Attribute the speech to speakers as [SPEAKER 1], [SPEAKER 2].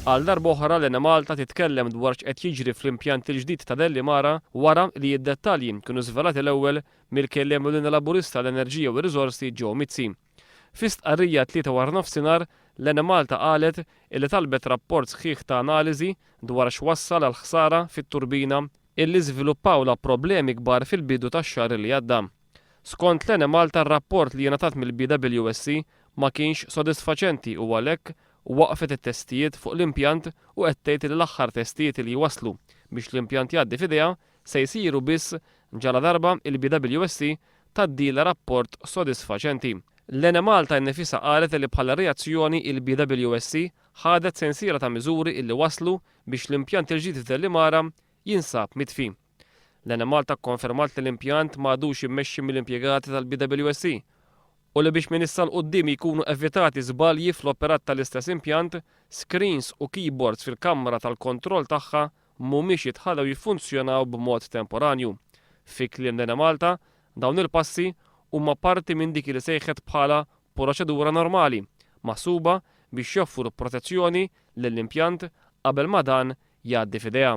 [SPEAKER 1] Għal darb'oħra l-Enemalta titkellem dwar x'qed jiġri fl-impjant il-ġdid ta' Dellimara wara li d-dettalji kienu żvelati l-ewwel mill-Kelliem Ewlieni Laburista għall-Enerġija u r-Riżorsi Joe Mizzi. Fi stqarrija t-Tlieta waranofsinhar, l-Enemalta qalet illi talbet rapport sħiħ ta' analiżi dwar x'wassal għall-ħsara fit-turbina illi żviluppawlha problemi kbar fil-bidu tax-xahar li għadda. Skont l-Enemalta r-rapport li ingħatat mill-BWSC ma kienx sodisfaċenti u għalhekk waqfet it-testijiet fuq l-impjant u qed tgħid li l-aħħar testijiet li jwasslu biex l-impjant jgħaddi f'idejha se jsiru biss ġaladarba il-BWSC tgħaddilha rapport sodisfaċenti. L-Enemalta nnifisha qalet li bħala reazzjoni il-BWSC ħadet sensiela ta' miżuri illi wasslu biex l-impjant il-ġdid f'Dellimara jinsab mitfi. L-Enemalta kkonfermat li l-impjant ma għadux immexxi mill-impjegati tal-BWSC u li biex minn issa 'l quddiem jkunu evitati żbalji fl-operat tal-istess impjant, screens u keyboards fil-kamra tal-kontroll tagħha mhumiex jitħallew jiffunzjonaw b'mod temporanju. Fi kliem l-Enemalta, dawn il-passi huma parti minn dik li sejħet bħala proċedura normali, maħsuba biex joffru protezzjoni lill-impjant qabel ma dan jgħaddi f'idejha.